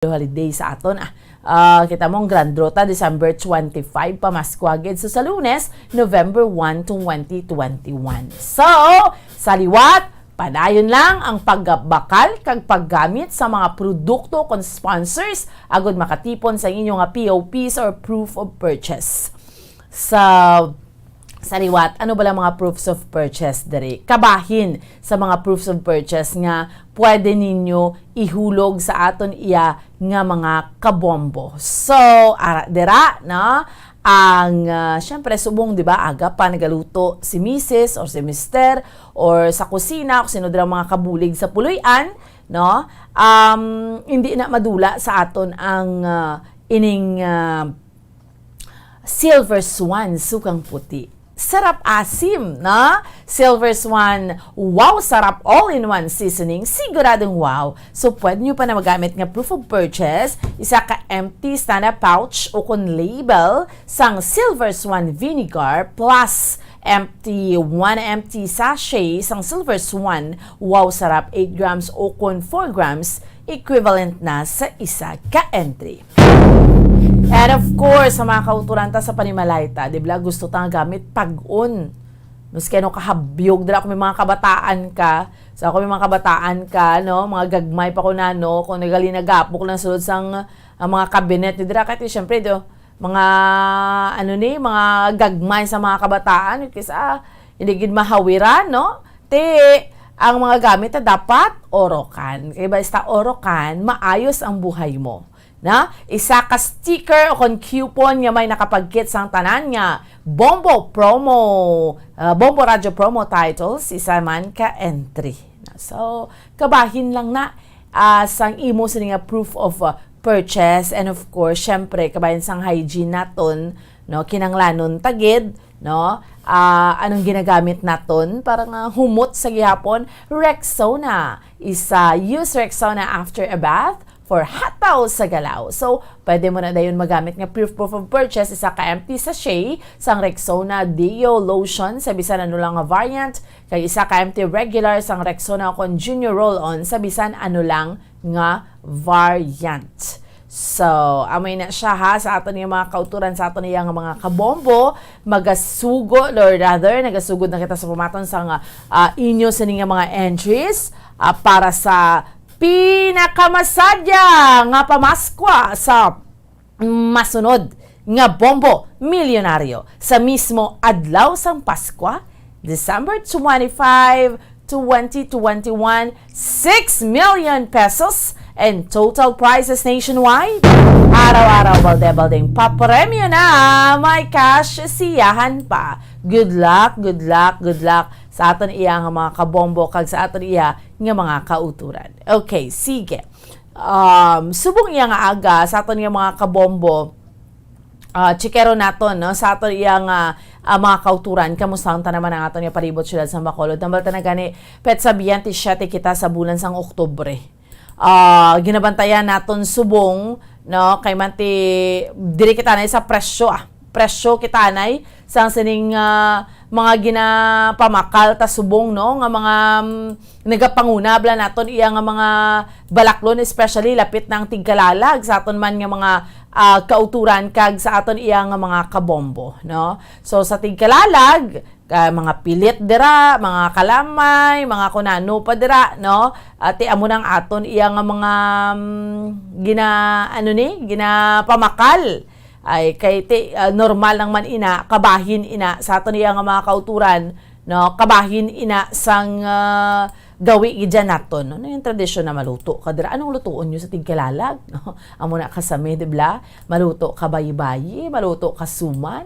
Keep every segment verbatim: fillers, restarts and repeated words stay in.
holiday sa aton, ah. Ah, kita mo, ang grand draw ta, December twenty-five, pamaskwa gid. So, sa Lunes, November one, twenty twenty-one. So, sa liwat, padayon lang ang pagbakal kag paggamit sa mga produkto kon sponsors agud makatipon sa inyo nga P O Ps or proof of purchase. Sa sa liwat, ano ba lang mga proofs of purchase diri? Kabahin sa mga proofs of purchase nga pwede ninyo ihulog sa aton iya nga mga kabombo. So, ara, dira, no? Ang, ah, syempre, subong, di ba, aga pa nagaluto si misis or si mister or sa kusina o sino dira mga kabulig sa puloy-an, no? Um, hindi na madula sa aton ang, ah, ining, ah, Silver Swan, sukang puti. Sarap asim, na? Silver Swan, wow, sarap all-in-one seasoning, siguradong wow. So, pwede nyo pa na magamit nga proof of purchase, isa ka empty stand-up pouch o kon label sang Silver Swan vinegar plus empty, one empty sachet sang Silver Swan, wow, sarap, eight grams o kon four grams, equivalent na sa isa ka entry. And of course, sa mga kauturan ta sa panimalay ta, di ba, gusto ta nga gamit pag-on. Maski ano kahabyog dira, kung may mga kabataan ka, sa kung may mga kabataan ka, no, mga gagmay pa ko na, no, kung nagali nagapok lang sulod sang, ang mga kabinet ni dira, kay syempre, do, mga, ano ni, mga gagmay sa mga kabataan, kis-a, hindi gid mahawiran, no? Ti, ang mga gamit na dapat orokan. Kay basta orokan, maayos ang buhay mo. Na? Isa ka sticker o kon coupon nga may nakapagkit sang tanan nga Bombo promo, ah, Bombo Radyo promo titles, isa man ka entry. So, kabahin lang na, ah, sang imo sini nga proof of, ah, purchase, and of course, syempre, kabahin sang hygiene naton, no, kinanglanon ta gid, no? Ah, anong ginagamit naton para nga humot sa gihapon? Rexona. Isa, use Rexona after a bath for hataw sa galaw. So, pwede mo na dayon magamit nga proof, proof of purchase, isa ka empty sachet sang Rexona Deo Lotion sa bisan ano lang nga variant, kag isa ka empty regular sang Rexona kon Junior Roll-On sa bisan ano lang nga variant. So, amay na siya ha, sa aton nga mga kauturan, sa aton iya nga mga kabombo, magasugo, or rather, nagasugod na kita sa pumaton sa nga, ah, inyo sini nga mga entries, ah, para sa pinakamasadya nga pamaskwa sa masunod nga Bombo Milyonaryo sa mismo adlaw sang Paskwa, December twenty-five, twenty twenty-one, six million pesos and total prizes nationwide. Araw-araw, balde-baldeng papremyo na, may cash siyahan pa. Good luck, good luck, good luck sa aton iya nga mga kabombo kag sa aton iya nga mga kauturan. Okay, sige. Um, subong iya nga aga sa aton nga mga kabombo, ah, chikero naton, no, sa aton iya nga, ah, mga kauturan, kamusta ang tanaman ang aton nga palibot, siyudad sang Bacolod? Tambal ta na gani, petsa biyente siyete kita sa bulan sang Oktubre. Ah, ginabantayan naton subong, no, kay manti diri kita na sa presyo, ah. Presyo kita anay sang sining, ah, mga ginapamakal ta subong, no, nga mga, mm, nagapanguna bala naton iya nga mga balaklon, especially lapit na ang tigkalalag sa aton man nga mga, ah, kauturan kag sa aton iya nga mga kabombo, no? So, sa tigkalalag, ka, mga pilit dira, mga kalamay, mga kunano pa dira, no? Ati amo nang aton iya nga mga, mm, gina, ano ni, ginapamakal. Ay, kay ti, ah, normal lang man ina, kabahin ina sa aton iya nga mga kauturan, no? Kabahin ina sang, ah, gawi gid dyan naton, no? Yung tradisyon na maluto ka dira. Anong lutuon nyo sa tigkalalag? No? Amo na kasami, di ba? Maluto ka bayi-bayi, maluto ka suman,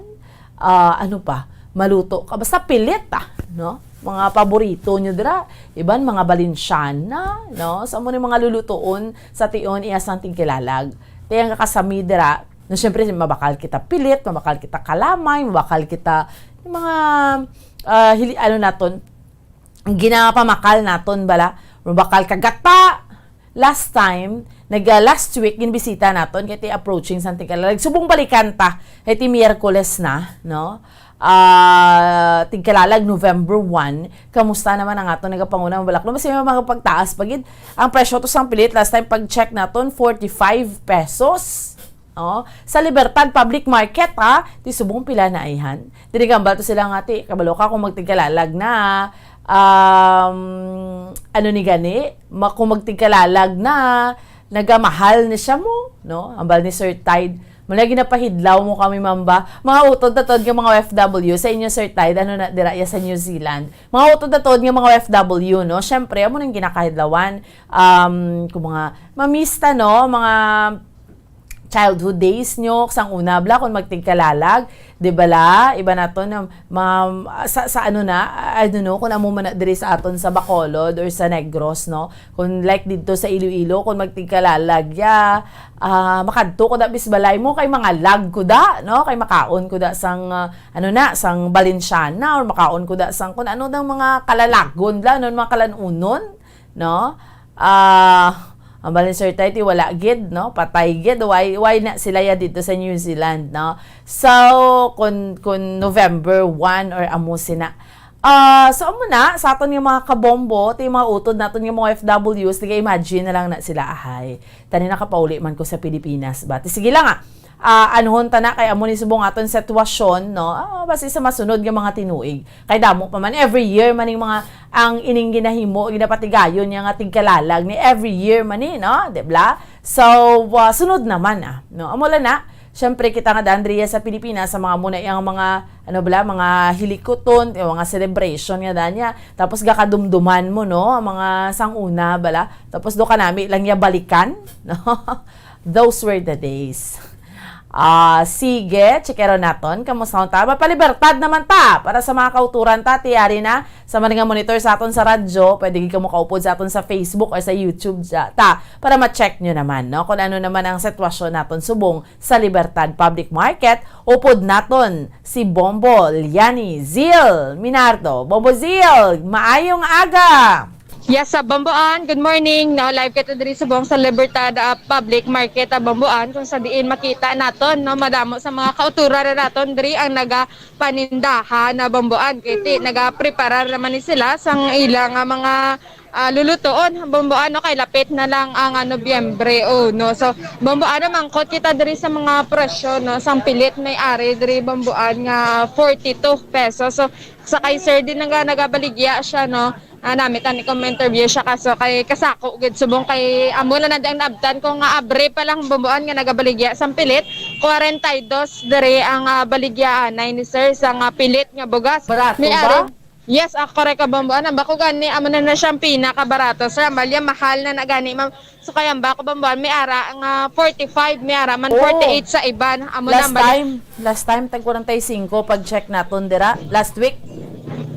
ah, ano pa? Maluto ka. Basta pilit, ah, no? Mga paborito nyo dira. Iban, mga Balenciana, no? Sa amo ni mga lulutuon sa tion iya sang tigkalalag. Ti ang kasami dira, na siyempre, mabakal kita pilit, mabakal kita kalamay, mabakal kita, yung mga, ah, hili-, ano naton, ginapamakal naton bala, mabakal ka gata. Last time, nag, ah, last week, ginbisita naton, kay ti approaching sang tigkalalag. Subong balikan ta, kay ti Miyerkules na, no? Ah, tigkalalag November one, kamusta naman ang aton nagapanguna nga balaklon? Basi may mga pagtaas pa gid ang presyo to sang pilit. Last time pag-check naton, forty-five pesos. Oh, sa Libertad Public Market, ha? Ti subong pila na ayhan. Dili gambal to sila nga, ti, kabalo ka kung magtigkalalag na, um, ano ni gani, ma-, kung magtigkalalag na, nagamahal na siya mo, no? Ambal ni Sir Tide, mula ginapahidlaw mo kami, mamba. Mga utod na tuod nga mga O F W, sa inyo, Sir Tide, ano na, dira ya sa New Zealand. Mga utod na tuod nga mga O F W, no? Siyempre, amo nang ginakahidlawan. Um, kung mga mamista, no? Mga childhood days nyo, sang una, bala, kung magtigkalalag, di bala? Iba na to na, ma-, sa, sa ano na, I don't know, kung amo man na diri sa aton sa Bacolod or sa Negros, no? Kung like dito sa Iloilo, kung magtigkalalag, ya, ah, makadto ko da bis balay mo, kay mga lag ko da, no? Kay makaon ko da sang, ah, ano na, sang Balenciana, or makaon ko da sang, kung ano dang mga kalalagon la, no? Mga kalanunon, no? Ah, ang Balenciana ti wala gid, no? Patay gid. Why, why na sila ya dito sa New Zealand, no? So, kun, kun November one or amo sina. Ah, so, amo na, sa aton nga mga kabombo, ti mga utod naton nga mga O F Ws, tiga-imagine na lang na sila, ahay. Tani nakapauli man ko sa Pilipinas ba? Ti sige lang, ah. Ah, anhon ta na kay amo ni subong aton sitwasyon, no? Ah, basi sa masunod nga mga tinuig. Kay damo pa man, every year man ning mga, ang ining ginahimo, ginapatigayon niya nga tigkalalag ni every year man ni, no? Di bala? So, ah, sunod naman, ah, no? Amo lang na, syempre, kita nga daan diriya sa Pilipinas, sa mga muna yang mga, ano bala, mga hilikuton, yung mga celebration nga daan niya. Tapos gakadumduman mo, no? Ang mga sang una bala. Tapos do ka nami lang niya balikan, no? Those were the days. Ah, sige, checkeron naton. Kamusta ta? Mapalibertad naman ta para sa mga kauturan ta. Tiyari na sa mga nga monitor sa aton sa radyo, pwede gid kamo kaupod sa aton sa Facebook or sa YouTube ja-, ta para ma-check nyo naman, no? Kung ano naman ang sitwasyon naton subong sa Libertad Public Market, upod naton si Bombo Liani Zil Minardo. Bombo Zil, maayong aga! Yes, sa Bambuan, good morning. No, live kita diri subong sa Libertad, ah, Public Market, ah, Bambuan, kung sa diin makita naton, no, madamo sa mga kauturan na naton diri ang nagapanindahan na Bambuan. Kay ti, nagapreparar naman ni sila sang ilang, ah, mga, ah, lulutuon, Bambuan, no, kay lapit na lang ang, ah, Nobyembre, oh, no. So, Bambuan, no, mangkot kita diri sa mga presyo, no, sang pilit may ari diri, Bambuan, nga forty-two pesos. So, sa kay Sir din naga-, nagabaligya siya, no. Ah, namit ani kung ma-interview siya, kaso kay kasako gid subong kay amo lang na ang naabtan ko nga abre pa lang Bambuan nga nagabaligya sang pilit. Kwarenta y dos diri ang, ah, baligyaanay ni sir sa nga pilit nga bugas. Barato May ba? Ari, yes, ah, correct ka, Bambuan. Ang bako gani, amo na na siyang pinakabarato, sir. Ang balya, mahal na na gani, ma'am. So, kay ang bako Bambuan, may ara nga forty-five, may ara man Oh. forty-eight sa iban. Amo na Last ang balik. Time, last time, tag kwarenta y singko pag-check naton dira, last week.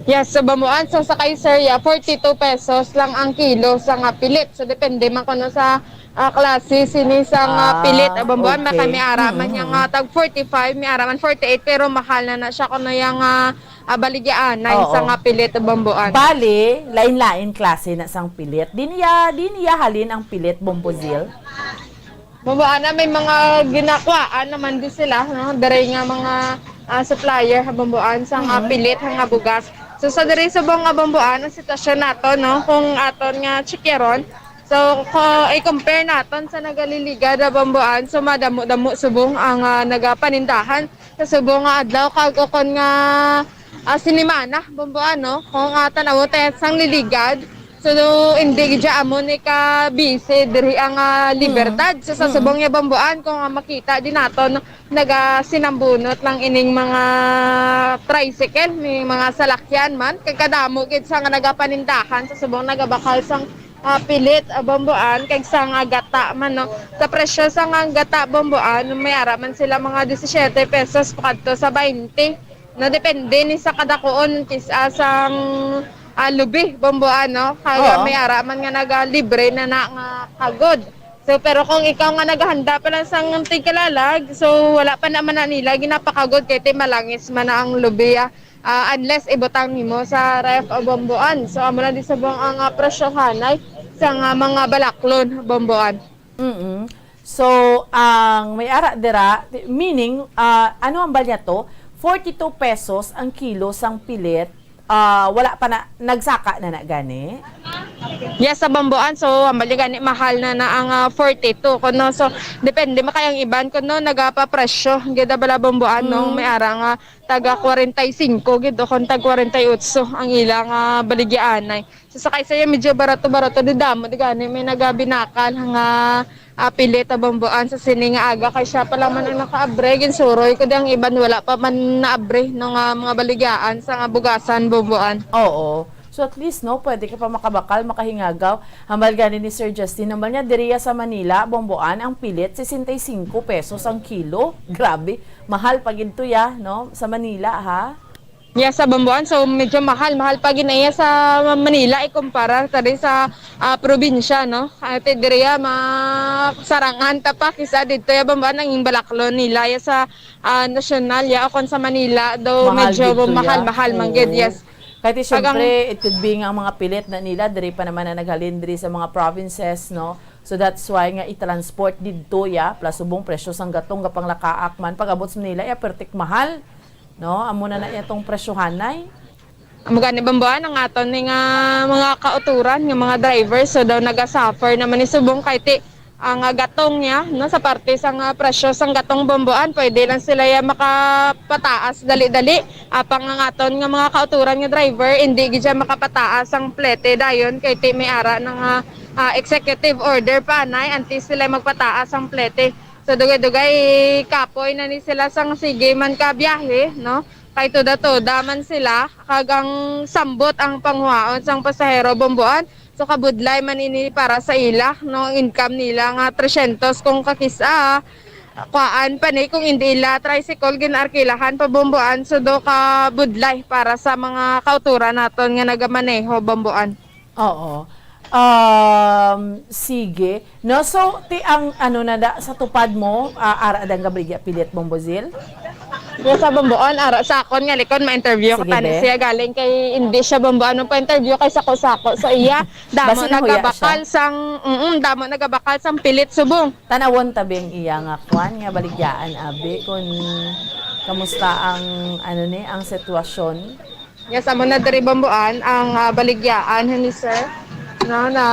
Yes, so Bambuan, so sa kay Sir, yeah, forty-two pesos lang ang kilo sa nga pilit. So, depende man kuno sa, ah, klase sini sa nga Ah, pilit. Ah, Bambuan, okay. May kay may ara man Mm, niya mm. nga tag forty-five, may ara man forty-eight, pero mahal na na siya kuno yang, ah, ah, baligyaanay Oo. sa nga pilit, Bambuan. Bali, lain-lain klase na sang pilit. Di niya, di niya halin ang pilit, Bombozil? Bambuan na may mga ginakwaan naman di sila, no? Diri nga mga, ah, supplier ha Bambuan sa nga Mhm. pilit, ha nga bugas. So, sa diri subong nga Bambuan, ang sitwasyon nato, no? Kung aton nga checkeron, so, ko, i-compare naton sa nagaliligad ha Bambuan, so, madamo-damo subong ang, ah, nagapanindahan. Sa subong nga adlaw, kag ukon nga, ah, sinimana, Bambuan, no? Kung, ah, tan-aw tayo sang liligad, so, hindi gid siya amo ni ka busy diri ang, ah, Mm. Libertad. So, sa Mm. subong nga Bambuan, kung, ah, makita din naton, nagasinambunot lang ining mga tricycle, may mga salakyan man. Kay kadamo gid sa nga nagapanindahan sa subong nagabakal sang, ah, pilit, ah, Bambuan, kag sa nga gata man, no? Sa presyo sa nga gata, Bambuan, may ara man sila mga disisiete pesos pakadto sa baynte. No, depende ni sa kadakuon kis-, ah, sang, ah, lubi, Bambuan, no? Kaya Oo. may ara man nga nagalibre na na nga kagod. So, pero kung ikaw nga naghahanda pa lang sang tigkalalag, so wala pa naman na nila ginapakagod kay ti malangis man na ang lubi, ah, ah, unless ibutang nimo sa ref o Bambuan. So, amo lang di subong ang, ah, presyohanay sa nga mga balaklon, Bambuan. Mm-mm. So, ang may ara dira, meaning, ah, ano ang balya to? Forty-two pesos ang kilo sang pilit. Ah, wala pa na, nagsaka na na gani? Yes, sa Bamboan. So, hambal niya gani, mahal na na ang, ah, forty-two kuno. So, depende man kay ang iban kuno nagapapresyo gid bala Bamboan, no? Mm. May ara nga taga kwarenta y singko gid o kon tag kwarenta y otso ang ilang, ah, baligyaanay. So, sa kaisayan, medyo barato-barato, di damo, di gani, may nagabinakal nga, ah, pilit, ah, Bamboan sa sini nga aga, kay siya pa lang man ang nakaabre, ginsuroy ko di ang iban, wala pa man naabre, no, nga mga baligyaan sa nga bugasan, Bamboan. Oo. So, at least, no, pwede ka pa makabakal, makahingagaw. Hambal gani ni Sir Justin, hambal niya, diriya sa Manila, Bamboan, ang pilit, sesenta y cinco pesos ang kilo. Grabe, mahal pa gid to, ya, no, sa Manila, ha? Yes, sa Bamboan. So, medyo mahal. Mahal pa gid na iya sa Manila ikumpara sa diri sa, ah, probinsya, no? Ate, diri ya, masarangan ta pa kisa dito ya Bamboan ang balaklon nila ya sa, ah, nasyonal ya o kon sa Manila. Though medyo mahal-mahal man gid, yes. Kay ti, siyempre, it could be nga ang mga pilit na nila, diri pa naman na naghalin diri sa mga provinces, no? So, that's why nga i-transport didto ya, plus subong presyo sang gatong gapanglakaak man. Pag-abot sa Manila, ya, pertik mahal. No, amo na na iya tong presyohanay. Amo gani, Bamboan, ang aton ni nga mga kauturan nga mga driver, so daw nagasuffer naman ni subong kay ti ang, ah, gatong niya, no, sa parte sang, ah, presyo sang gatong, Bamboan, pwede lang sila ya makapataas dali-dali. Apang ang aton nga mga kauturan nga driver, hindi gid siya makapataas ang plete dayon kay ti may ara na nga, ah, executive order pa anay, antes sila magpataas ang plete. So, dugay-dugay, kapoy na ni sila sang sige man ka biyahe, no? Kay tuda-tuda man sila, kag ang sambot ang panghuaon sang pasahero, Bamboan. So, kabudlay man ini para sa ila, no? Ang income nila nga tresyentos kung kakis-a, kuan pa ni, kung hindi ila tricycle, gin-arkilahan pa, Bamboan. So, do kabudlay para sa mga kauturan naton nga nagamaneho, Bamboan. Oo. Um, sige. No, so, ti ang ano na da, sa tupad mo, ah, ara dang gabaligya pilit, Bombozil? Yes, sa Bamboan, ara sa akon nga likod, ma-interview ko tani siya galing kay hindi siya Bamboan ang pa-interview kay sako-sako sa iya. Damo nagabakal sang, mm, damo nagabakal sang pilit subong. Tanawon tabi ang iya nga kwan nga baligyaan, abi, kung kamusta ang, ano ni, ang sitwasyon. Yes, amo na diri Bamboan ang, ah, baligyaan ni sir, no, na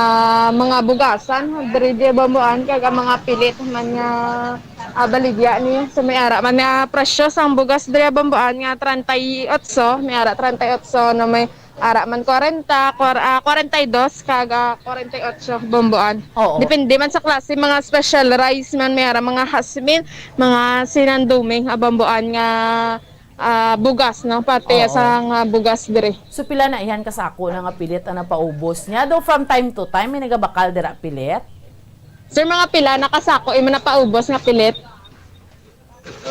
mga bugasan diri, diri Bamboan, kag ang mga pilit man nga, ah, baligya ni. So, may ara man nga presyo sang bugas diri Bamboan nga treinta y ocho, may ara treinta y ocho, no, may ara man kwarenta, kwar-, ah, kwarenta y dos, kag, ah, kwarenta y ocho Bamboan. Oo. Depende man sa klase, mga special rice man, may ara mga jasmine, mga sinanduming, ah, Bamboan nga ah, bugas, no? Parte sa nga bugas diri. So, pila na ihan ka sako na nga pilit ang napaubos niya? Do from time to time, may nagabakal dira pilit? Sir, mga pila na ka sako imo napaubos nga pilit?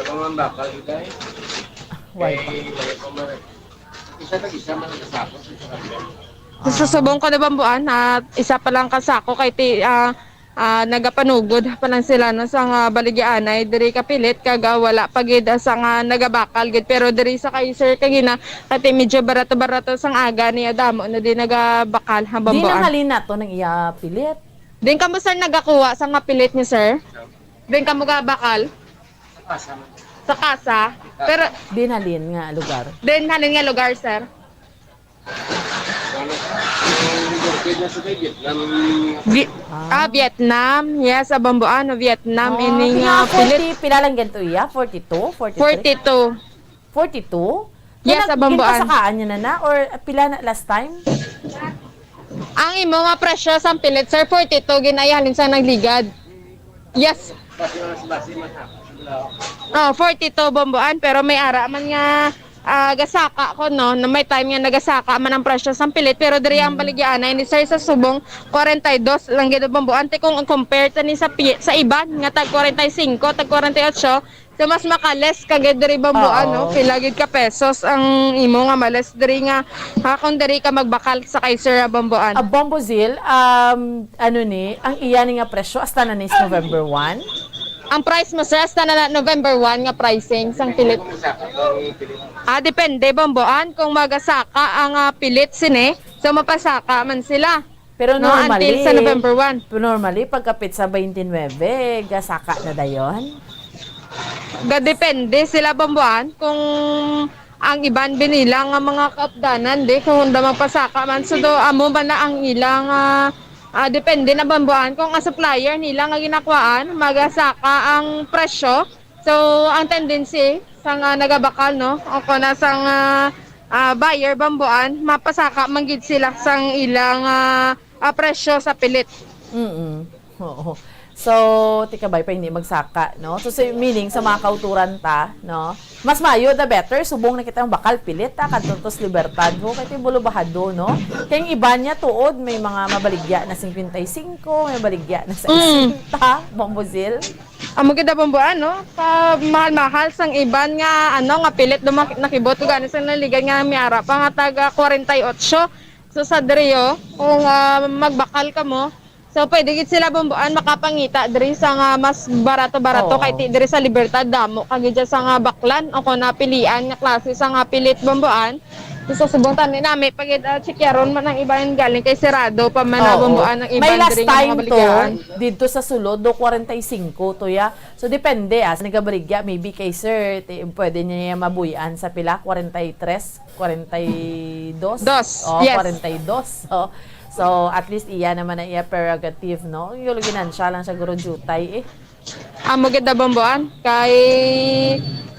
Wala pa. Isa na isa man ang kasako sa isang Sa subong ko na Bamboan, ah, isa pa lang ka sako kay ti-, ah, ah, nagapanugod pa lang sila, no, sa nga baligyaanay diri kapilit, kag, ah, wala pa gid, ah, sa nga nagabakal gid. Pero diri sa kay sir kagina, kati medyo barato-barato sang aga niya, damo na din nagabakal, ha, Bamboan. Di nang halin nato ng iya pilit. Din kamo, sir, nagakuha sa nga pilit ni sir? Din kamo gabakal? Sa kasa. Pero din halin nga lugar? Din halin nga lugar, sir? Vi-, ah, Vietnam. Yes, sa Bamboan, Vietnam. Ah, ini nga pilit. Forty, pila lang ganito iya? Forty-two? Forty-three? Forty-two. Forty-two? Yes, sa Bamboan. Ginasakaan niya na na? Or pila na last time? Ang imo nga presyo sa pilit, sir, forty-two, ginayahalin sa nagligad. Yes. Oh, forty-two Bamboan, pero may ara man nga, ah, gasaka ko, no, na may time nga nagasaka man ang presyo sang pilit, pero diri ang baligyaanay ni sir sa subong, kwarenta y dos lang gid Bamboan. Ti kung compare ta ni sa pi-, sa iban nga tag kwarenta y singko, tag kwarenta y ocho, so mas maka-less ka gid diri Bamboan, no? Pila gid ka pesos ang imo nga ma-less diri nga, ha, kung diri ka magbakal sa kay sir Bamboan? Ah, Bombozil, um, ano ni, ang iya ni nga presyo hasta na ni sa November one? Ang price mo, sir, hasta na, na November one nga pricing sang pilit. Ah, depende, Bamboan, kung magasaka ang, ah, pilit sini, so mapasaka man sila. Pero no, normally, until sa November one. Pero normally, pagkapit sa twenty-nine, gasaka na dayon? Gadepende sila, Bomboan, kung ang iban binila nga mga kaupdanan, di, kung daw magpasaka man. So, do, amo man na ang ilang, ah, ah, depende na, Bomboan, kung ang supplier nila nga ginakwaan, magasaka ang presyo. So, ang tendency sa nga nagabakal, no, o kung na sa nga, ah, buyer, Bomboan, mapasaka man gid sila sang ilang, ah, ah, presyo sa pilit. Mm. Oo. So, tikabay pa hindi magsaka, no? So, so, meaning sa mga kauturan ta, no? Mas maayo, the better, subong na kita ang bakal pilit, ta, kadto to sa Libertad, ho, kay ti bulubahado, no? Kay ang iba niya tuod, may mga mabaligya na cincuenta y cinco, may baligya na sesenta, Bombo Zil. Amo gid, Bomboan, no? Pa mahal-mahal sang iban nga, ano, nga pilit dumak-, nakibot ko gani sang naligan nga miara pa nga taga kwarenta y ocho. So, sa diri, oh, kung, ah, magbakal ka mo, so pwede gid sila, Bomboan, makapangita diri sa nga mas barato-barato. Oo. Kay ti diri sa Libertad, damo ka gid sa nga baklan o kung napilian nga klase sa nga pilit, Bomboan. So, sa subong tani nami pag, ah, chikyaron man ang iban galing kay sirado pa man na, Oo. Bomboan, ang May iban last diri nga time mga to, baligyan. Dito sa sulod, do kwarenta y cinco to ya. So, depende, ah. Sa nagabaligya, maybe kay sir, ti-, pwede niya mabuyan sa pila? Kwarenta y tres? Kwarenta y dos? Dos, Oh, yes. Kwarenta y dos. Oh. So, at least iya naman ang iya prerogative, no? Yung ginansya lang siya, guro, jutay eh. Amo gid, Bomboan. Kay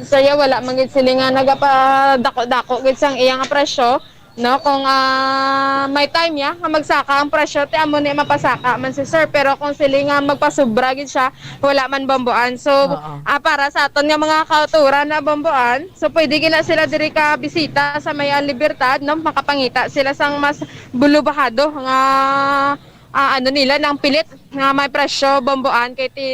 saya wala man gid sila nga nagapadako-dako gid sang iya nga presyo, no? Kung, ah, may time ya nga magsaka ang presyo, ti amo ni mapasaka man si sir. Pero kung sila nga magpasubra gid siya, wala man, Bomboan. So, Oo. ah, para sa aton nga mga kauturan na, Bomboan, so pwede gid na sila diri ka bisita sa may, ah, Libertad, no? Makapangita sila sang mas bulubahado nga, ah, ano nila, nang pilit nga may presyo, Bomboan, kay ti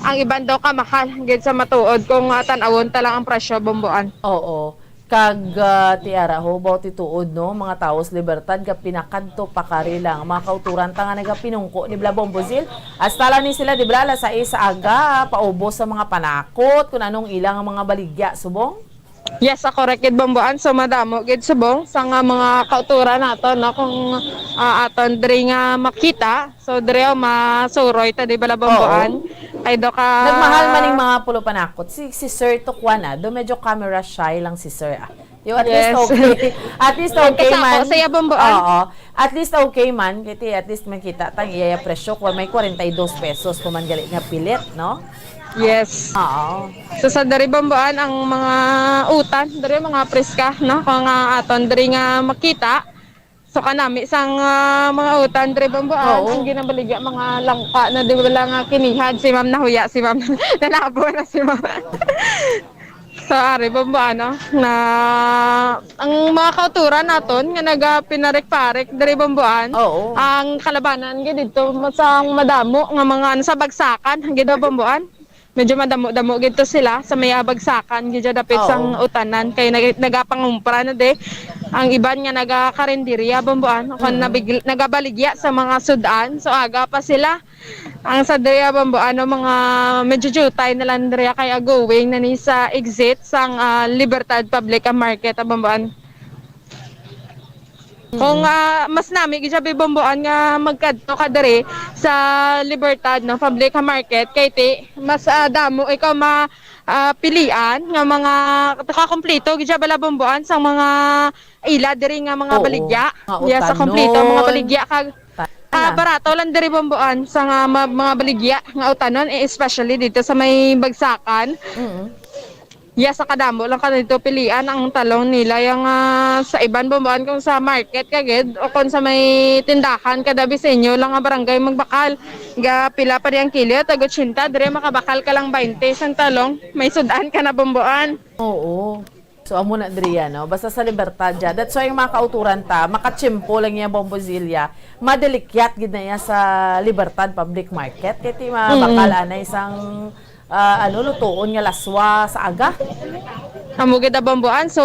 ang iban daw kamahal gid sa matuod kung, ah, tan-awon ta lang ang presyo, Bomboan. Oo. Kag, ah, ti ara ho, baw ti tuod, no, mga tawo sa Libertad, gapinakadto pa kari lang. Mga kauturan ta nga nagapinungko, di bala, Bombo Zil? Hasta lang ni sila, di bala, alas sais sa aga, paubos sa mga panakot, kung anong ilang mga baligya, subong? Yes, ako ra gid, Bomboan. So, madamo gid, subong sa nga mga kauturan nato, no, kung, ah, aton diri nga makita. So, diri, oh, masuroy ta, di bala, Bomboan? Oo. Ay, do ka Nagmahal man ning mga pulo panakot. Si, si Sir to kuan, ah, do medyo camera shy lang si Sir, ah. Yo, at least Yes. Okay. At least okay Nagkasako man. Sa iya, Bomboan. Oo. At least okay man. Kaya, at least makita tang iya presyo kung may kwarenta y dos pesos pa man gali nga pilit, no? Yes. Oo. So, sa diri, Bomboan, ang mga utan, diri mga preska, no? Kung nga aton diri nga makita. So, kanami sang, ah, mga utan diri, Bomboan, Oo. Ang ginabaligya, mga langka na, di ba lang, ah, kinihad si ma'am, nahuya si ma'am, nanabo na si ma'am. So, ari, Bomboan, no? Na ang mga kauturan naton nga nagapinarik-parik diri, Bomboan, Oo. Ang kalabanan gid dito sa madamo nga mga, ano, sa bagsakan gid, Bomboan. Medyo madamo-damo gid to sila sa may bagsakan gid dapit Oo. sang utanan kay nag-, nagapangumpra na de ang iban nga nagakarinderya, Bomboan, kung Mm. nabig-, nagabaligya sa mga sudan. So, aga pa sila. Ang sa diri, Bomboan, no, mga medyo jutay na lang diri kay going na ni sa exit sang, ah, Libertad Public Market, Bomboan. Kung, ah, mas nami gid siya, Bomboan, nga magkadto ka diri sa Libertad, no, Public Market, kay ti mas, ah, damo ikaw ma, ah, pilian nga mga kakompleto gid siya bala, Bomboan, sang mga ila diri nga mga Oo. baligya. Nga Yes, sa kompleto ang mga utanon. Baligya kag, Ta- ah, barato lang diri, Bomboan, sa nga ma-, mga baligya nga utanon, eh, especially dito sa may bagsakan. Mm. Yes, sa kadamo lang ka dito pilian ang talong nila, yung, ah, sa iban, Bomboan, kung sa market ka gid o kung sa may tindahan kada bisenyo lang nga barangay magbakal. Ga pila pa di ang kilo, tag otsenta, dire makabakal ka lang bainte sang talong. May sudan ka na, Bomboan. Oo. So, amo na diri, no? Basta sa Libertad dyan. That's why yung mga kauturan ta, makatsimpo lang niya, Bombo Zilla, madelikyat gid na iya sa Libertad Public Market. Kaya ti mabakal anay sang, ah, ano, lutuon nga laswa sa aga. Amo gid, Bomboan. So,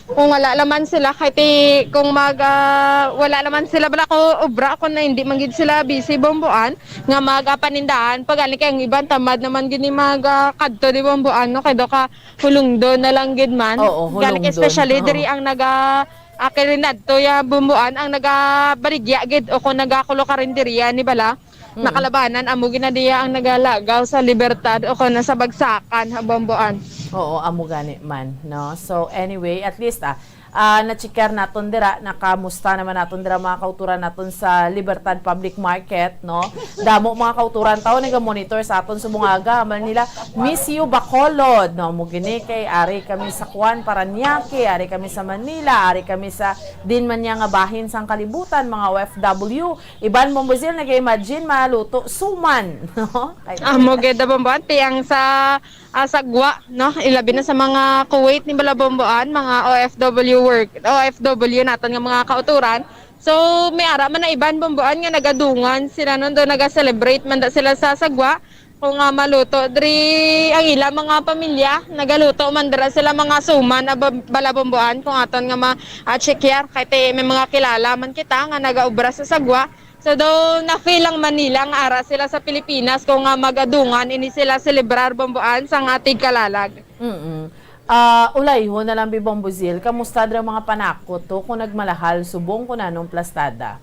kung wala naman sila, kay ti, kung mag, ah, wala naman sila, bala ko obra, kung na hindi man gid sila busy, Bomboan, nga mag, ah, panindahan, pag ani kay ang iban tamad naman gid ni mag, ah, kadto di, Bomboan, no? Kay do ka hulungdo na lang gid man. Oo, Gani, hulungdo. Especially Oo. Diri ang naga, ah, kay rin adto ya, Bomboan, ang nagabaligya gid o kung nagakulo karinderiya ni bala. Nakalabanan, amo gid na diya ang nagalagaw sa Libertad o kung sa bagsakan, ha, Bomboan. Oo, amo gani man, no? So, anyway, at least, ah, ah, na-checker naton dira, nakamusta naman naton dira, mga kauturan naton sa Libertad Public Market, no? Damo mga kauturan tawo naga-monitor sa aton subong aga, ambal nila, "Miss you, Bacolod," no? Mo gini kay ari kami sa Kuan, Parañaque, ari kami sa Manila, ari kami sa din man niya nga bahin sang kalibutan, mga O F W. Iban, Bombozil, nag-imagine maluto suman, no? Kay Amo gid, Bombo, ang tiyang sa ah, sagwa, no? Ilabi na sa mga Kuwait ni Balabomboan, mga O F W work, O F W naton nga mga kauturan. So, may ara man na iban, Bomboan, nga nagadungan sila nun, do naga-celebrate man da sila sa sagwa. Kung nga maluto, diri ang ila mga pamilya, nagaluto man dira sila mga suman, ah, Bom-, Balabomboan, kung aton nga ma-, ah, check-er, kay ti-, may mga kilala man kita nga nagaobra sa sagwa. So, daw na-feel lang man nila nga ara sila sa Pilipinas kung nga magadungan ini sila selebrar, Bomboan, sang ating kalalag. Mm-mm. Ah, ulayhon na lang, bi, Bombozil, kamusta dira mga panakot to kung nagmalahal subong kung anong plastada?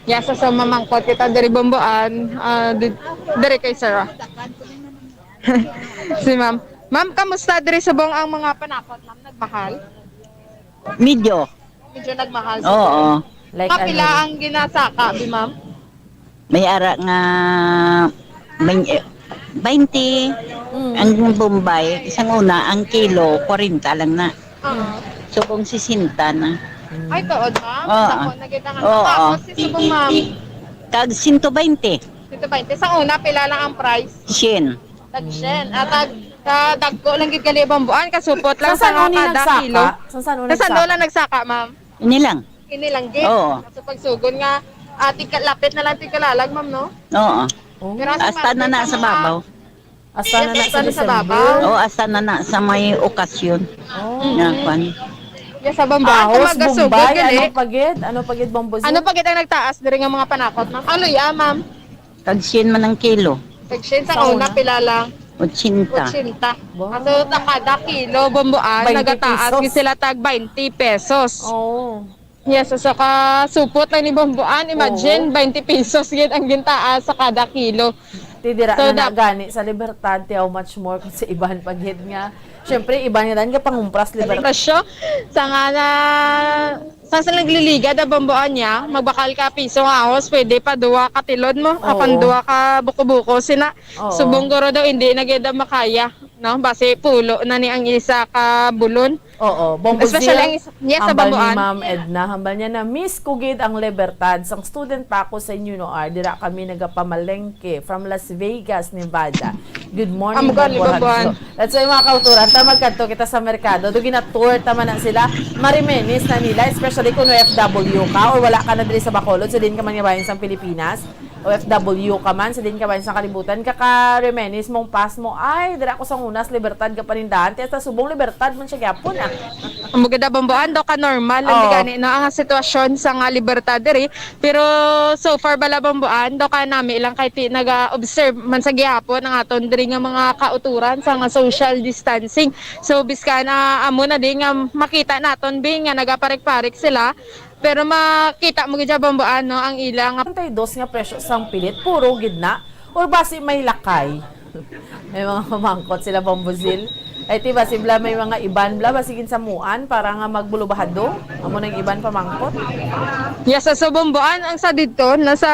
Yes, so, so mamangkot kita diri, Bomboan, ah, di-, diri kay Sarah. Si Ma'am. Ma'am, kamusta diri subong ang mga panakot, Ma'am? Nagmahal? Medyo. Medyo nagmahal sa Oo. Like Kapila ano? Ang ginasaka, bi, ma'am? May ara nga bain-, eh, bainte. Mm. Ang Bombay, isang una, ang kilo, kwarenta lang na. Oo. So, kung sesenta na. Mm. Ay, tuod, ma'am? Oo. Ako, nakita nga. Oo. Tapos, si subong, ma'am? Tag sento bainte. Sento bainte. Sa una, pila lang ang price? Sien. Tag sien. Ah, tag, kadagko lang gid gali, Bomboan, kasupot lang Sa sa san-o ni kada nagsaka? kilo. Sa san-o Sa san-o nagsaka? lang nagsaka, ma'am? Ini lang. Ini lang gid. Oo. So, pagsugon nga, ah, tigka-, lapit na lang tigkalalag, ma'am, no? Oo. Oh. Pero Hasta na na sa mga babaw. Hasta na na Hasta sa na sa December. babaw. Oo, hasta na na sa may okasyon. Oh. Nga, kwan. Yes, sa Bambaho, Ahos, sa Magasugod, Bombay, gali. Ano pa gid? Ano pa gid, Bombozil? Ano pa gid ang nagtaas diri nga mga panakot, ma'am? Ano ya, ma'am? Tag sien man ang kilo. Tag sien sa Sa una, una? Pila lang? Ochenta. Ochenta. Wow. Ato, sa kada kilo, Bomboan, Bainte nagataas pesos. Gid sila tag bainte pesos. Oo. Yes, so, sa kasupot lang ni Bomboan, imagine, Oo. Bainte pesos gid ang gintaas sa kada kilo. Ti dira So, na dap- gani sa Libertad, ti how much more kung sa iban pa gid nga. Syempre, iban nga dan ka pangumpras Libertad. Presyo, sa nga na, sa, sa nagliligad ang Bomboan niya, magbakal ka piso nga ahos, pwede pa duwa ka tilod mo, Oo. Apan duwa ka buko-buko, sina, Oo. Subong guro daw, hindi na gid makaya, no? Basi pulo na ni ang isa ka bulon. Oo, Especially Bombozil, ang isa, yes, sa hambal ni Bambuan. Ma'am Edna, hambal niya na, "Miss ko gid ang Libertad. Sang student pa ako sa Inyuno R, dira kami nagapamalengke from Las Vegas, Nevada. Good morning, Amo gani, Bombo Bambuan. Ragso." That's why, mga kauturan, ta magkadto kita sa merkado. Do ginatour ta man na sila. Marimenes na nila, especially kung O F W ka or wala ka na diri sa Bacolod, sa din ka man nga bahin sang Pilipinas. O F W ka man, sa din ka man sa kalibutan, kaka-reminis mong past mo, "Ay, dira ako sa Hunas, Libertad ka panindahan." Ti hasta subong Libertad man siya gyapon, ah. Ang maganda, Bomboan, daw ka normal lang Oo. Di gani, no? Ang sitwasyon sa nga Libertad diri. Pero so far bala, Bomboan, daw ka nami lang kay ti-, naga-observe man sa gihapon ang aton diri nga mga kauturan sa nga social distancing. So, biska na amo na di nga makita naton, bi, nga nagaparik-parik sila, pero makita mo gid siya, Bomboan, no, ang ila nga Treinta y dos nga presyo sang pilit, puro gid na. Or basi may lakay? May mga pamangkot sila, Bombozil. Ay, ti, basi bla, may mga iban bla, basi ginsamuan para nga magbulubahado. Amo nang iban pamangkot. Yes, so, so, Bomboan, ang sa didto, nasa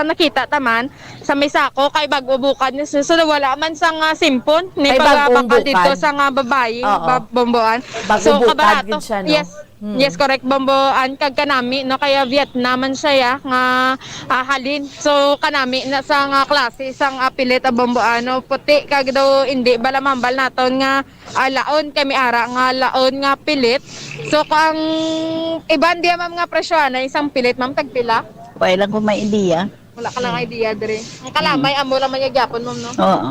nakita taman, sa may sako, kay bag-o bukad ni so, so, wala man sa nga simpon, ni Ay, bag-ong pagbakal didto bukad. Sa nga babayi, Oo. Ba-, Bomboan. Bag-o So, bukad kabarato. Gid siya, no? Yes. Mm. Yes, correct, Bombo. An kag kanami, no, kaya Vietnam man siya, ya, nga, ah, halin. So, kanami na sa nga klase sang, ah, pilit, ah, Bombo, ano, puti, kag daw hindi bala mambal naton nga, ah, laon, kami ara nga laon nga pilit. So, kung iban diya, ma'am, nga presyo, ano, isang pilit, ma'am, tagpila? Wala lang ko may idea. Wala ka lang idea diri. Ang kalamay, amo lang man yung gyapon, ma'am, no? Oo.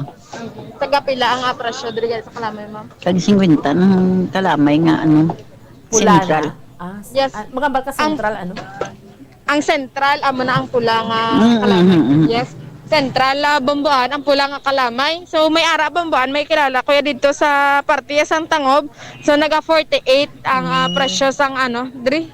Taga pila ang, ah, presyo diri sa kalamay, ma'am? Tag singkwenta ng kalamay nga, ano, Pula na. Central. Ah, s-, Yes. ah, magambal ka Ang central, ano? Ang central, amo na ang pula nga Mm, kalamay. mm, mm. Yes. Central, ah, Bomboan, ang pula nga kalamay. So, may ara Bomboan, may kilala ko ya dito sa parte sang Tangob. So, naga forty-eight ang, ah, Mm. presyo sang, ano, diri.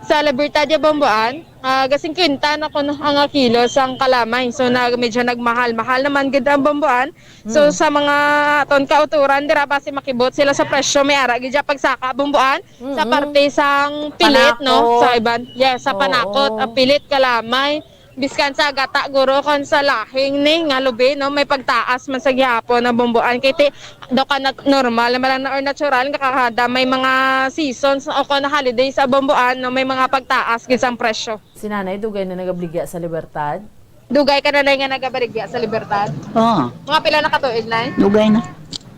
Sa Libertad ya Bambuan, ah, ga singkwenta na kuno ang kilo sang kalamay. So, na, medyo nagmahal-mahal naman gid ang bambuan. So, Mm. sa mga aton kauturan dira, basi makibot sila sa presyo, may ara gid ya pagsaka bambuan sa Mm-mm. parte sang pilit, no? Panakot. Sa iban, yes, sa panakot, Oo. ang pilit, kalamay. Biskan sa gata, guro, kon sa lahing ni nga lubi, no, may pagtaas man sa gihapon ang bambuan. Kay ti, daw ka nat-, normal naman lang na or natural nga kada may mga seasons o kon holiday sa bambuan, no, may mga pagtaas gid sang presyo. Si Nanay, dugay na nagabaligya sa Libertad? Dugay ka, Nanay, nga nagabaligya sa Libertad? Oo. Mga pila na ka tuig, Nay? Dugay na.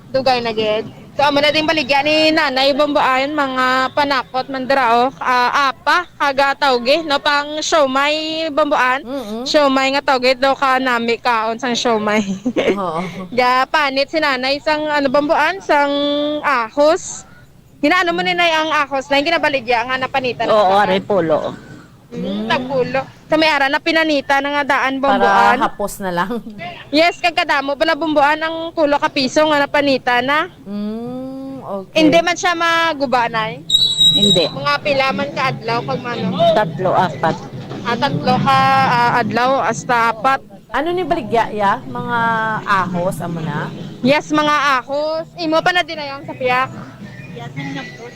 Dugay na gid. So, amo na ding baligya ni Nanay Bambuan, mga panakot man dira, oh. Ah, apa, kaga tawgi, no, pang siomay Bambuan. Mm-mm. Siomay nga tawgi daw ka nami kaon sang siomay. Oo. Ga panit si Nanay sang, ano, Bambuan, sang ahos. Ginaano mo ni Nay ang ahos na yung ginabaligya nga napanitan Oo, ka? Ari pulo. Mm, tagpulo. Sa may ara na pinanita na nga daan, Para Bambuan. Hapos na lang. Yes, kag kadamo pala, Bambuan, ang pulo ka piso nga napanita na. Mm, okay. Hindi man siya maguba, Nay? Hindi. Mga pila man ka adlaw pag mano? Tatlo, apat. Ah, tatlo ka, ah, adlaw hasta apat. Ano ni baligya ya? Mga ahos, amo na? Yes, mga ahos. Imo pa na din na yung sa piyak.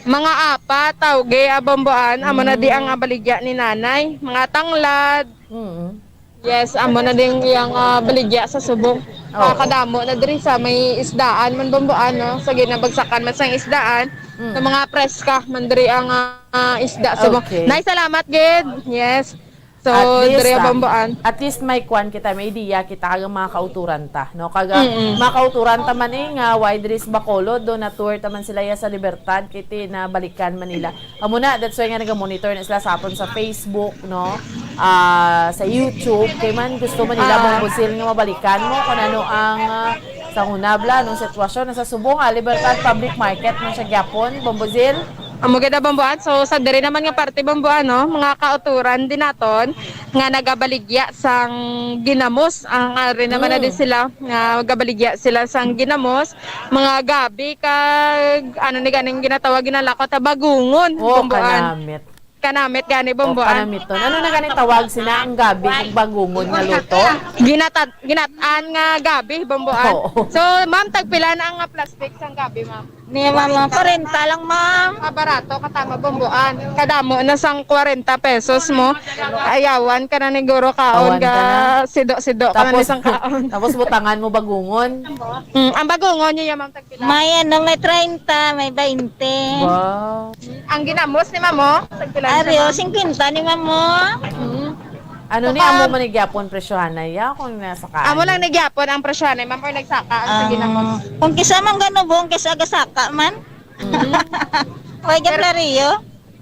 Mga apat, tawgi, ah, Bambuan, amo na di ang, Mm. ah, baligya ni Nanay. Mga tanglad. Mm. Yes, amo na din yung, ah, baligya sa subong. Oo. Ah, kadamo na diri sa may isdaan man, Bambuan, no? Sa ginabagsakan man sang isdaan, Mm. sa mga preska man diri ang, ah, isda subong. Okay. Nay, salamat gid. Yes. So, At least, diri ah, Bambuan. At least may kwan kita, may idea kita kag mga kauturan ta, no? Kag, ah, Mm-mm. mga kauturan ta man eh nga, why diri sa Bacolod, do na-tour ta man sila ya sa Libertad, kay ti nabalikan man nila. Amo na, that's why nga naga-monitor na sila sa aton sa Facebook, no? Ah, sa YouTube, kay man gusto man nila Ah. Bambusil nga mabalikan mo kung ano ang, ah, sa hunabla, anong sitwasyon na sa subong, ah, Libertad Public Market man siya gyapon, Bambusil. Amo gid ang Bambuan. So, sa diri naman nga parte, Bambuan, no, mga kauturan din naton nga nagabaligya sang ginamos. Ang ari naman na Mm. din sila, nga nagabaligya sila sang ginamos, mga gabi kag ano ni ganing ginatawag, ginalakot na bagungon, Oo, Bambuan. Kanamit. Kanamit gani, Oo, Bambuan. Kanamiton. Ano na gani tawag sina ang gabi kag bagungon nga luto? Ginata-, ginat-an nga gabi, Bambuan. Oo. So, ma'am, tagpila na ang, ah, plastic sang gabi, ma'am? Ni mama, kwarenta lang, ma'am. Ah, barato ka tama, Bambuan. Kadamo na sang kwarenta pesos mo. Ayawan ka na ni guro kaon Awan ka ka na. Sido-sido ka na ni Tapos, sang kaon. tapos butangan mo bagungon. Mm, ang bagungon niya, ma'am, tagpila? May ano, may treinta, may bainte. Wow. Ang ginamos ni ma'am, oh, tagpila ni Ari, siya, oh, ma'am? Singkwenta ni ma'am, oh. Mm. Ano ni Saka, amo man ni gyapon presyohanay ya kung nasa kaan? Amo lang ni gyapon ang presyohanay, ma'am, or nagsaka ang sa Ang, ginamos? Kung kisa man ganubo, kung kisa gasaka man. Mm. Way Pero gaplariyo.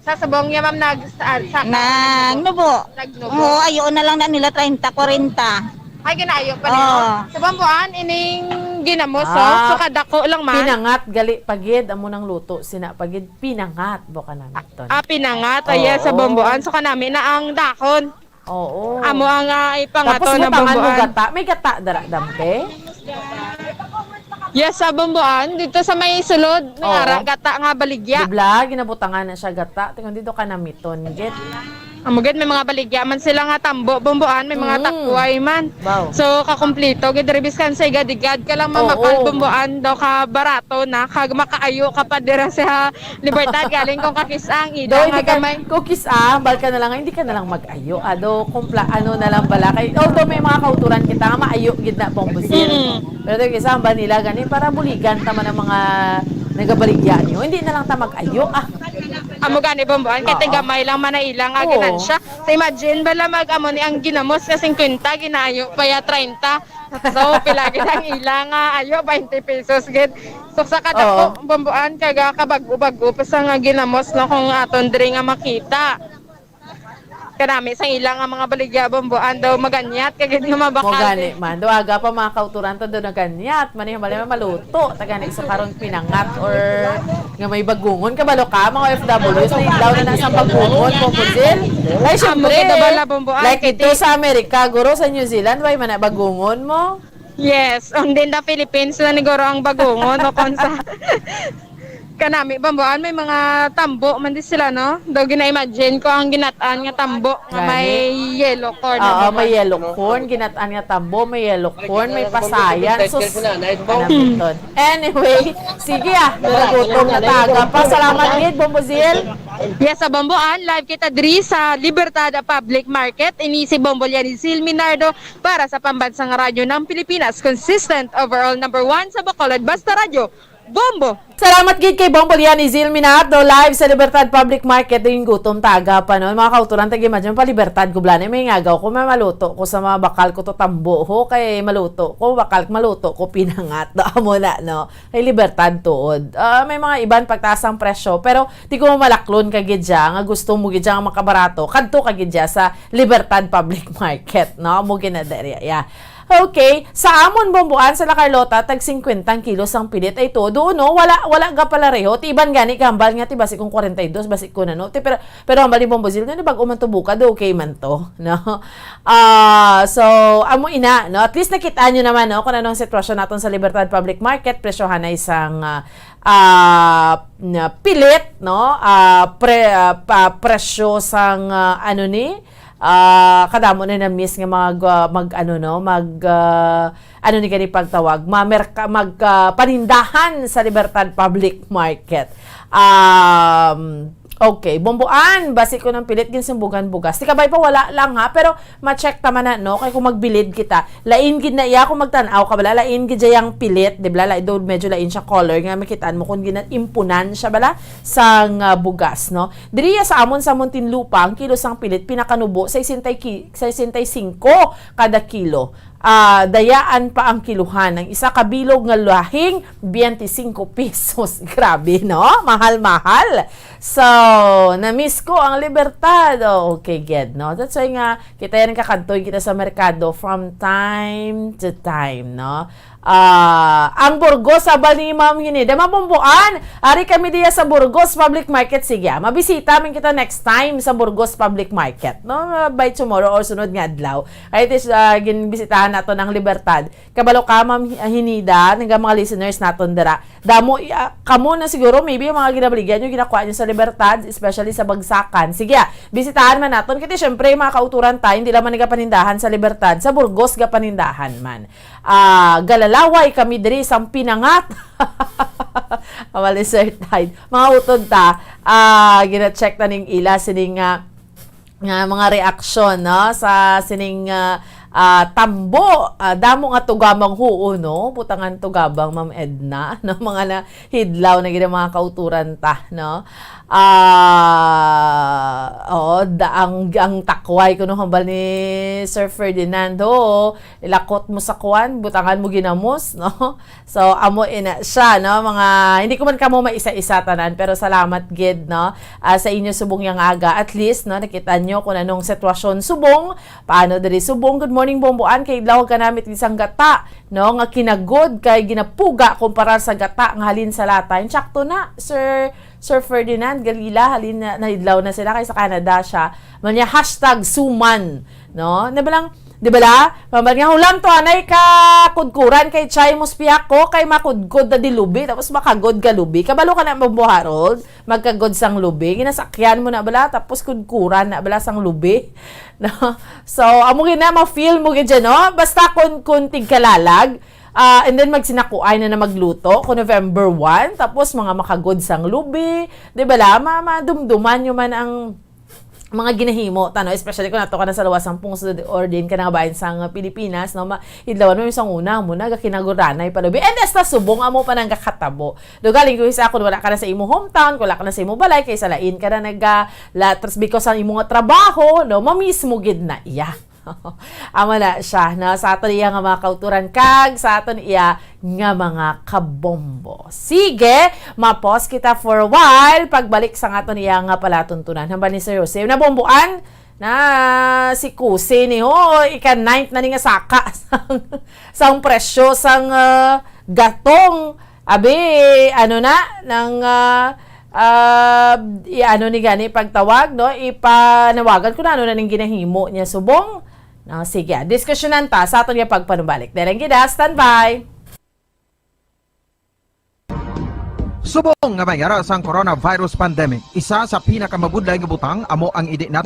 Sa subong niya, ma'am, nag-, sa, sa, Nagnubo. Nagnubo. Oo, ayo na lang na nila treinta, kwarenta. Ay, ginaayo pa nila. Oo. Sa Bambuan, ining ginamos, oh. Ah, so, kadako lang man. Pinangat, gali pagid, amo nang luto, sina pagid, pinangat, buka namin ton. Ah, pinangat, ayan, sa Oo. Bambuan. So, kanami na ang dahon. Oo. Amo ang, ah, ipangato Tapos na butangan mo Bambuan. Gata. May gata dara, dampe? Yes, sa Bambuan. Dito sa may sulod, may Oo. ara, gata nga baligya. Dibla, ginabutangan na siya gata. Tingnan dito ka namiton, git. Amo gid, may mga baligya man sila nga tambo, Bambuan, may mga Mm. takway man. Wow. So, kakumplito gid, diri biskan sa igadigad ka lang Oo. mamapal, Bambuan, daw ka barato na, kag makaayo ka pa dira sa Libertad, galing kung kakis-a ang ida Do, nga hindi ka, gamay. Kung kis-a, bal ka na lang, hindi ka na lang mag-ayo. Ado, kung pla-, ano na lang bala. Kay, although may mga kauturan kita nga maayo gid na pang busil. Mm. Pero ito, kis-a, ang ba nila gani, para buligan ta man ang mga nagabaligya niyo. Hindi na lang ta mag-ayo, ah. Amo gani, Bambuan, kay Oo. tigamay lang man na ilang nga Oo. ginansya. So, imagine bala mag-amo ni ang ginamos nga singkwenta, ginaayo pa ya treinta. So, pila gid ang ila nga ayo, bainte pesos gid. So, sa kadako, Oo. Bambuan, kag, ah, kabag-o-bag-o pa sa nga ginamos, no, kung aton diri nga makita. Kanami sang ila nga mga baligya, Bambuan, daw maganyat, kag gid nga Mo mabakal gani din. Man. Daw aga pa mga kauturan to, daw naganyat. Mani, hambal naman maluto. Ta gani, so karon pinangat or nga may bagungon. Kabalo ka, mga O F Ws, na idlaw na na sa bagungon, Bambusil. Ay, Amo syempre. Gid na bala, Bambuan, Like kay dito ti- sa Amerika, guro, sa New Zealand, way man na bagungon mo? Yes, only in the Philippines na ni guro ang bagungon, o kung sa, Kanami, Bomboan, may mga tambo man di sila, no? Daw gina-imagine ko ang ginat-an nga tambo nga may yellow corn, Oo, Bomboan. May yellow corn, ginat-an nga tambo, may yellow corn, may pasayan. Sus, kanami ton. Anyway, sige ah, nagutom na taga pa. Salamat gid, Bombo Zil. Yes, sa Bomboan, live kita diri sa Libertad Public Market. Ini si Bombo Liani Zil Minardo para sa Pambansang Radyo ng Pilipinas, consistent overall number one sa Bacolod. Basta Radyo, Bombo! Salamat gid kay Bombo Liani Zil Minardo, live sa Libertad Public Market. Din gutom taga pa, no? Mga kauturan, tag-imagine, pa Libertad ko, blane, may ngagaw ko, may maluto ko sa mga bakal ko to tambo, ho, kay maluto ko, bakal, maluto ko, pinangat, no? Amo na, no? Kay Libertad tuod. Ah, may mga iban pagtaas ang presyo, pero di ko malaklon ka gid siya, nga gusto mo gid siya nga makabarato, kadto ka gid siya sa Libertad Public Market, no? Amo gid na diri, yeah. Okay, sa amon, Bomboan, sa La Carlota, tag singkwenta ang kilo sang pilit. Ay, todo, no? Wala, wala ga pala reho. Ti iban gani, gambal nga, ti basi kung kwarenta y dos, basi ko na, no? Ti, pero, pero ang bali, Bombo Zil, nga, bag-o man to bukad, okay man to, no? Ah, so, amo ina, no? At least nakita nyo naman, no, kung anong sitwasyon naton sa Libertad Public Market, presyohan na isang, ah, ah, na pilit, no? Ah, pre-, ah, pa-, presyo sang, ah, ano ni? Ah, kadamo na na-miss nga mag, ah, mag, ano, no? Mag, ah, ano ni gani pagtawag? Mamerka-, mag, ah, panindahan sa Libertad Public Market. Um, okay, Bomboan, basi ko ng pilit, ginsumbugan bugas. Ti kabay pa, wala lang, ha, pero ma-check ta man na, no? Kay kung magbilid kita, lain gid na iya kung magtan-aw ka bala, lain gid iya ang pilit, di bala? Lain daw, medyo lain siya color, nga makitaan mo kung gina-, impunan siya bala sang, ah, bugas, no? Diri sa amon sa Muntinlupa, ang kilo sang pilit pinakanubo, sesenta y ki-, sesenta y cinco kada kilo. Ah, dayaan pa ang kiluhan. Ang isa ka bilog nga lahing, biyente singko pesos. Grabe, no? Mahal-mahal. So, na-miss ko ang Libertad. Oh, okay, gid, no? That's why nga, kita yan kakadtoy kita sa merkado from time to time, no? Ah, ang Burgos, abal ni Ma'am Hinida, Mabumbuan. Ari kami diya sa Burgos Public Market. Sige, ah, mabisita man kita next time sa Burgos Public Market, no? Ah, by tomorrow or sunod nga adlaw. Kaya tis, ah, ginbisitahan nato ng Libertad. Kabalo ka, Ma'am Hi-, Hinida, nga mga listeners naton dira. Damo, ah, kamo na siguro, maybe ang mga ginabaligyan nyo, ginakuha nyo sa Libertad, especially sa Bagsakan. Sige, ah, bisitahan man naton. Kasi syempre, mga kauturan tayo, hindi lang man nagapanindahan sa Libertad, sa Burgos gapanindahan man. Ah, galalaway kami diri sang pinangat. Awali, Sir Tide. Mga utod ta, ah, gina-check na ning ila, sining, ah, nga mga reaksyon, no, sa sining, ah, ah, tambo, ah, damo nga tugabang, huo, no? Butangan tugabang, Ma'am Edna, no? Mga na hidlaw na gid ang mga kauturan ta, no? Ah, oo, da-, ang, ang takway kuno hambal ni Sir Ferdinand, oo, ilakot mo sa kuwan, butangan mo ginamos, no? So, amo ina siya, no? Mga, hindi ko man kamo maisa-isa tanan, pero salamat gid, no? Ah, sa inyo subong yang aga. At least, no, nakita nyo kung anong sitwasyon subong, paano diri subong. Good morning, Bomboan. Kay adlaw ka namit isang gata, no? Nga kinagod kay ginapuga kumparar sa gata nga halin sa lata. Insakto na, Sir, Sir Ferdinand Galila, halin na, nahidlaw na sila kay sa Canada siya. Manya hashtag suman, no? Na ba lang, di ba la? Mambal nga, "Hulam to, anay ka kudkuran kay Chay Muspiak ko, kay makudkod na di lubi, tapos makagod ka lubi." Kabalo ka na, Bombo Harold, magkagod sang lubi. Ginasakyan mo na bala, tapos kudkuran na bala sang lubi. No? So, amo gid na, ma-feel mo gid dyan, no? Basta kung, kung tigkalalag, ah, and then magsinakuay na na magluto kung November one, tapos mga makagod sang lubi, di ba la? Ma-, madumduman nyo man ang mga ginahimo ta, no? Especially kung nato ka na sa lawas sang pungsod or din ka na bahin sang Pilipinas, no? Ma-, idlawan mo yung sang una mo na, gakinaguranay pa lubi. And esta subong amo pa nang gakatabo. Do galing ko sa ako, wala ka na sa imo hometown, wala ka na sa imo balay, kay sa lain ka na nag, ah, la-, tras-, because sa imo nga trabaho, no? Mamiss mo gid na iya. Amo na siya, no? Sa aton iya nga mga kauturan kag sa aton iya nga mga kabombo. Sige, ma-pause kita for a while. Pagbalik sa aton iya nga palatuntunan. Hambal ni Sir Jose, nabomboan na si Kusi ni ho, ika-ninth na ni nga saka sang, sang presyo sang, ah, gatong. Abi, ano na, nang, ah, ah, i-, ano ni gani pagtawag, no? Ipanawagan ko na ano na ning ginahimo niya subong. No, sige, ah, diskusyonan ta sa aton nga pagpanumbalik. Dahil ang gida, standby. Subong nga may ara sang coronavirus pandemic, isa sa pinakamabudlay nga butang amo ang hindi nato